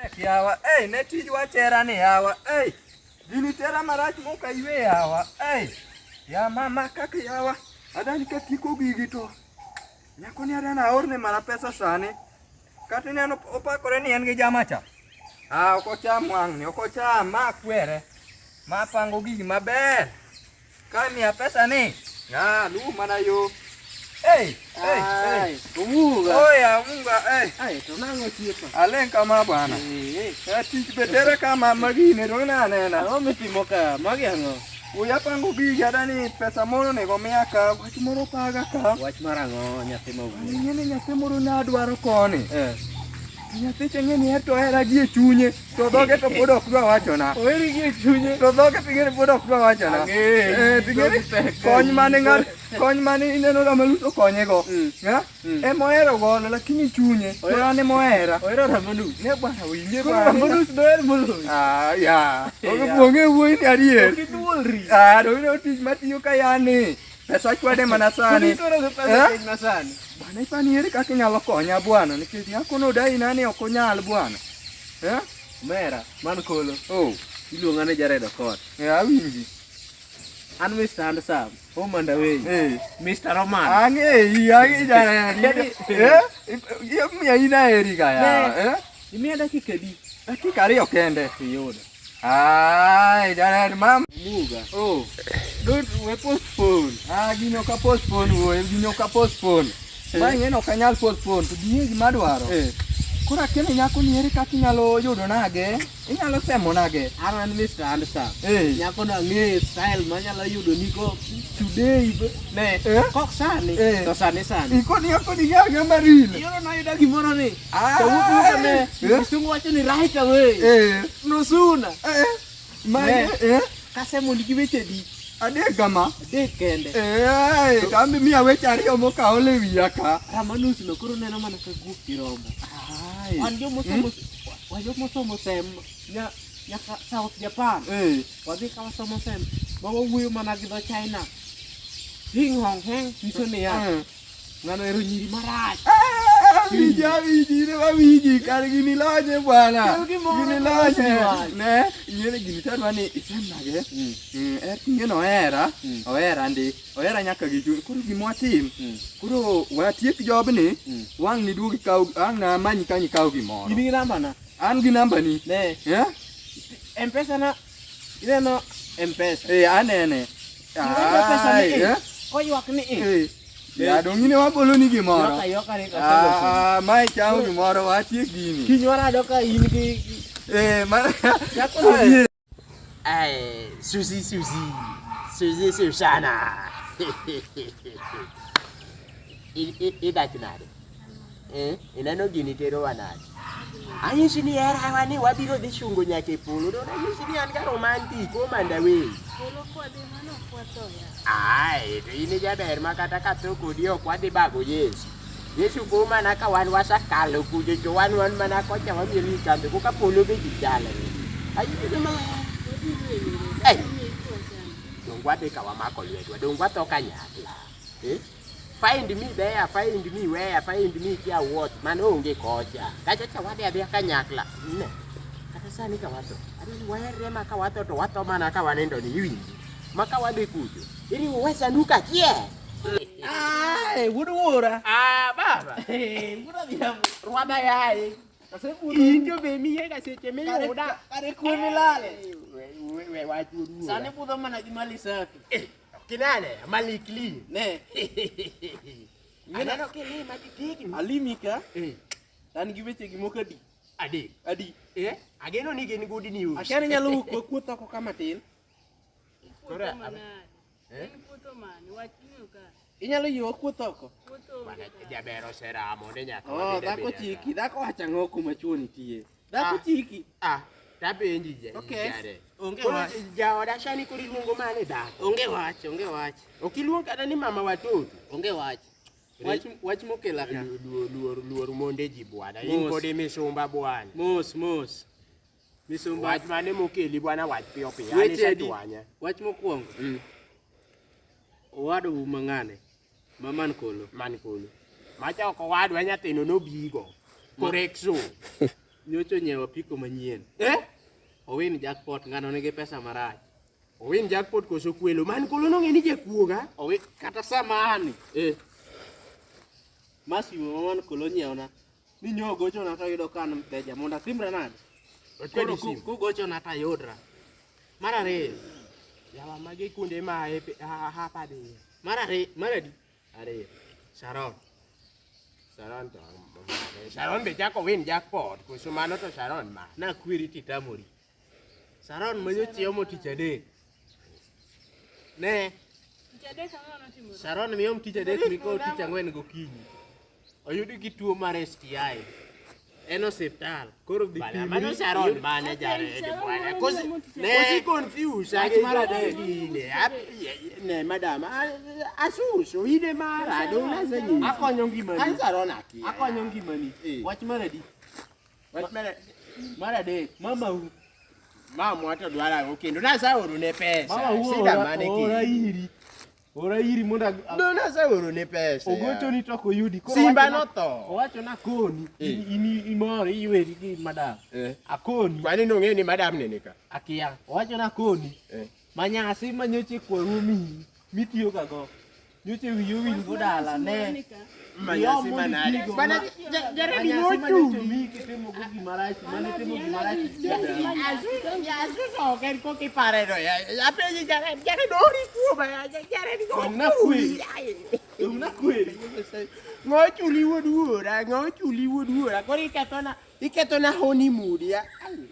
Tek yawa, ei ne tijwa tera ni yawa, ei gini tera marach mok aywe yawa, ei ya mama kaka yawa, adani katieko gigi to nyako ni adani aorne mana pesa sani, kata ineno opakore ni en gi jama cha, ah ok ocham wang'ni, ok ocham, ma kwere, ma pango gigi maber. Ka miya pesa ni, ah, luw mana yo. Hey, hey, hey. Omuga. Oya, omuga, hey. Ai, to nang'o osiepa? Aleng kama bwana. Eh, Eh, tich be tere kama magine to ina anena. Ang'o mitimo ka? Magi ang'o? Uya pango gigi adani pesa moro onego miya ka, wach moro paga ka. Wach mar ang'o nyathi ma wuoyi? Ing'e ni nyathi moro ne adwaro koni. Eh. Nyathi cha ing'e ni en to hera gi e chunye. To dhoge to pod ok dwa wachona. Oheri gi e chunye. To dhoge to ing'e ni pod ok dwa wachona. Ang'eyo. Eh, to ing'e ni kony mane ng'at kony mane ineno Ramalus okonyego. Eh? Ema ohero godo lakini chunye to an ema ohera. Ohero Ramalus. Ne bwana winje Koro bwana. Ramalus doher moloyi. Ah, ya. Ya. Onge wuoyi ni adier. Ok iduolri. Ah, to ineno tich matiyo ka yani. Pesa chwade mana sani. Koro itoro gi pesa Eh? piny masani. Bwana ipani ere kaka inyalo konya bwana nikech nyakono odayi nani ok onyal bwana. Eh? Omera, man kolo. Oh, Iluonga ni Jared Okot. eh, awinji. An Mr. Handsome, home and away. Eh. Mr. Roman. Ang'eyi, ang'eyi jared. Eh? Imiya in aheri ka ya. Ne. Eh? Imiya dakika adi? Dakika ariyo kende. Iyudo. Ai, jared mam. Muga. Oh. Don't we postpone. Ah, gini ok postpone wuoyi, gini ok postpone. Ma ing'e ni ok anyal postpone, to ging'e gima adwaro. Eh. Koro akia ni nyako ni ere kaka inyalo yudo nage, inyalo semo nage. An an Mr. Handsome. Eh. Nyako no ang'eyo style manyalo yudo niko today. Ne, Eh? kok sani, Eh. to sani sani. Ikoni yako ni ng'e maril. Iyudo nayuda gimoro ni. Ah. To wuok wuok ne, Eh? kisungu wacho ni right away. Eh. No sooner. Eh. Ma Ne. eh. Kasemo nigi weche adi? Adek kama. Adek kende. Eh, kambi miya weche ariyo mokaol e wiya ka. Ramanus no koro neno mana ka guok gi rombo. Ai. Wan jomosomo wan jomosomo sem nyaka South Japan. Eh. Wadhi ka wasomo sem ma wawuoyo mana gi dho China. Hing hong heng nyiso niya, ng'ano ero nyiri marach. Awinji, awinji, ne awinji, kar gini lonye bwana. Kel gimoro Gini to wach lonye. ni wach. Ne, ing'e gini tadwa ni isem nage. Er ing'e ni ohera, ohera ndi, ohera nyaka gi chuny. Koro gima watim, koro watiek jobni, wang' ni duog ikaw, ang' na amanyi kanyo ikaw gimoro. In gi namba na? An gi namba ni. Ne, Eh? M-Pesa na ineno M-Pesa. Eh, anene. Ineno pesa ni Ai, eh, eh? koywak ni eh. Eh. Ya dong ine wagolo ni gimoro. Yoka yoka ni kaseloso. Ah, mae chamo gimoro, watiek gini. Kiny warado ka in gi Eh, ma Nyako no. Ay, Suzy, Suzy. Suzy, Susana. Idak nade? Eh, ineno gini terowa nade? Anyisi ni herawa ni wabiro dhi chungo nyaka e polo. Donge anyisi ni an ga romantic, home and away. Polo kwadhi mano ok watho ya. Ai, to in e jaber ma kata katho kodi ok wadhi bago Yesu. Yesu ko mana ka wan wasekalo kucho to wan wan mana kocha wamielo e kambi koka polo be ji chalre. Ayudo ma Wabiro e yore. Ei. Dami ikuachana. Donge wadhi ka wamako lwetwa, donge watho kanyakla. Eh? Find me there, find me where, find me kia what, mano onge kocha. Kacha cha wadhi adhiya kanyakla. Ne. Kata sani ka watho, adwani waherre ma ka watho to watho mana ka wanindo ni iwinji. Ma ka wadhi kucho, iriwo wa sanduku achiel. Ai, wuod wuora. Ah, baba. Eh, wuod adhiambo. Rwadha yaye. Asebudho. In to be miye ga seche miyuda. Kare kwe milale. We wach wuod wuora. Sani budho mana gi mali safi. Eh, kinane, malikli. Ne. Aneno kilima gi tegno. Alimi ka. Eh. An gi weche gi moko adi? Adek. Adi. Eh, ageno ni gin good news. Akia ni nyalo wuok wakuoth oko ka matin. Koro, Ipuotho manade? Eh? En puotho mane? Wach gino ka. Inyalo yie wakuoth oko? Puotho onge Bwana ka. jaber oseramo ni nyaka Oh, wabed dhako abeda chiki. ka. Dhako wacho ang'o kuma chuo nitie? Dhako Ah. chiki. Ah, tapenji ja. Okay. Jare. Onge Koro wach. jaoda sani koro iluongo mane dhako. Onge wach, onge wach. Ok iluong kata ni mama watoto. Onge wach. Wach wach mokela ka. Luor luor luor monde ji bwana. In Mos. pod misumba bwana. Mos mos. Misumba. Wach mane mokeli bwana wach piyo piyo. An Weche adi? isechwanya. Wach mokwongo. Owadu mang'ane. Ma man kolo. Man kolo. Macha ok owadwa nyathino nobigo. Correction. Nyocha onyiewo apiko manyien. Eh? Owin jackpot, ng'ano nigi pesa marach. Owin jackpot koso kwelo. Man kolo nong'e ni jakuoga. Owi, kata sama ani, Eh. ma simu ma man kolo nyiewna, ni nyo gochona to ayudo ka an mteja, mondo atimra nade? Ochwadi Koro simu. kugochona to ayudra. Mar ariyo, Yawa magi kuonde ma e hapa dhiye. mar ariyo, mar adi? Ariyo. Sharon. Sharon to Sharon be chako win jackpot koso mano to Sharon ma. Nakweri titamori. Sharon ma nyocha iomo tich adek. Ne, Tich adek ang'o notimore? Sharon miom tich adek mikow tich ang'wen gokinyi. Oyudi gi tuo mar STI. En osiptal. Koro dhi Bana pimri. mano Sharon iyud- mane jared Sharon bwana. mano Kosi miyomo tich Ne. kosi confuse Wach mar adek. Ne ne madam asuso ine mara dong nasenyisi. Akonyo ngimani. An Sharon akia. Akonyo ngimani. Eh. Wach mar adi? Wach mar Mar adek. Mamau. mamwa to dwaro ang'o kendo naseoro ne pesa. Mamau Sida ora mane ora kendo. iri. Ora iri mondo Do naseoro ne pesa. ogochoni to ok oyudi. Koro Simba owachona- notho. Owachona akoni. Eh. In imor iyweri gi madam. Eh. Akoni. Kwani nong'e ni madam nene ka? Akia. Owachona akoni. Eh. Manyasi manyoche kwaru omiyi mitiyo ga go. Nyoche wiyi owil go dala ne. Manyasi Iomo manade. mitigo Bana ma- Jared Manyasi manyocha nochuli. omiyi kitimo go gimarach mane timo gimarach. Asuso ok en kok ipare no ya. Apenji Jared, Jared ori kuoma ya. Jared Dong' nakweri. Dong' nakweri. Ng'o chuli wuod wuora, ng'o chuli wuod wuora. Koro ikethona honeymoon ya.